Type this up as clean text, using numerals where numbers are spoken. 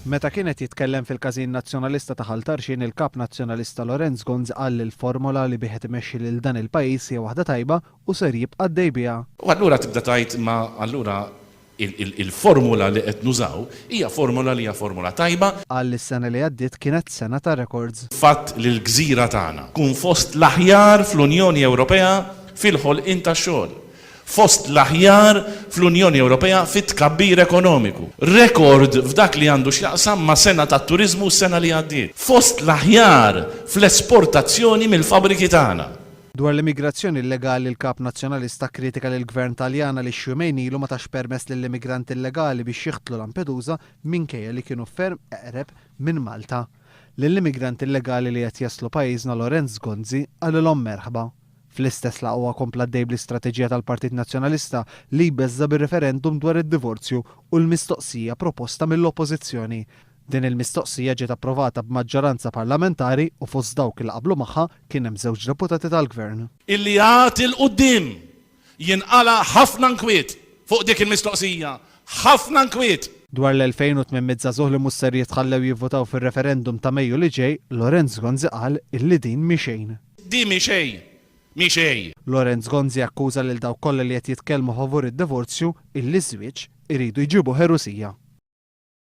Meta kien qed jitkellem fil-Każin Nazzjonalista ta' Ħal Tarxien il-Kap Nazzjonalista Lorenz Gonzi qal li l-formola li bih qed imexxi lil dan il-pajjiż hija waħda tajba u ser jibqa' għaddej biha. U allura tibda tgħid imma allura il-formula li qed nużaw hija formula li hija formula tajba. Qal li s-sena li għaddiet kienet sena ta' rekords. Fatt li l-gżira tagħna tkun fost l-aħjar fl-Unjoni Ewropea fil-ħolqien tax-xogħol. Fost l-aħjar fl-Unjoni Ewropea fit-tkabbir ekonomiku. Rekord f'dak li għandu x'jaqsam ma' sena tat-turiżmu s-sena li għaddiet. Fost l-aħjar fl-esportazzjoni mill-fabbriki tagħna. Dwar l-immigrazzjoni illegali l-Kap Nazzjonalista kkritika lill-Gvern Taljan għaliex jumejn ilu ma tax permess lill-immigranti illegali biex jidħlu Lampedusa minkejja li kienu ferm eqreb minn Malta. Lill-immigranti illegali li qed jaslu pajjiżna Lorenz Gonzi qalilhom merħba. Fl-istess laqgħa huwa kompla għaddej bl-istrateġija tal-Partit Nazzjonalista li jbeżża' bir-referendum dwar id-divorzju u l-mistoqsija proposta mill-Oppożizzjoni. Din il-mistoqsija ġiet approvata b'maġġoranza parlamentari u fost dawk li qablu magħha kien hemm żewġ deputati tal-Gvern. Illi għad 'il quddiem jinqala' ħafna nkwiet fuq dik il-mistoqsija. Ħafna nkwiet! Dwar l-2,800 żagħżugħ li mhux ser jitħallew jivvutaw fir-referendum ta' Mejju li ġej, Lorenz Gonzi qal illi din mhi xejn. Din mhi xejn! Mhi xejn! Lorenz Gonzi akkuża lil dawk kollha li qed jitkellmu favur id-divorzju illi ż-żwieġ iridu jġibuh għerusija.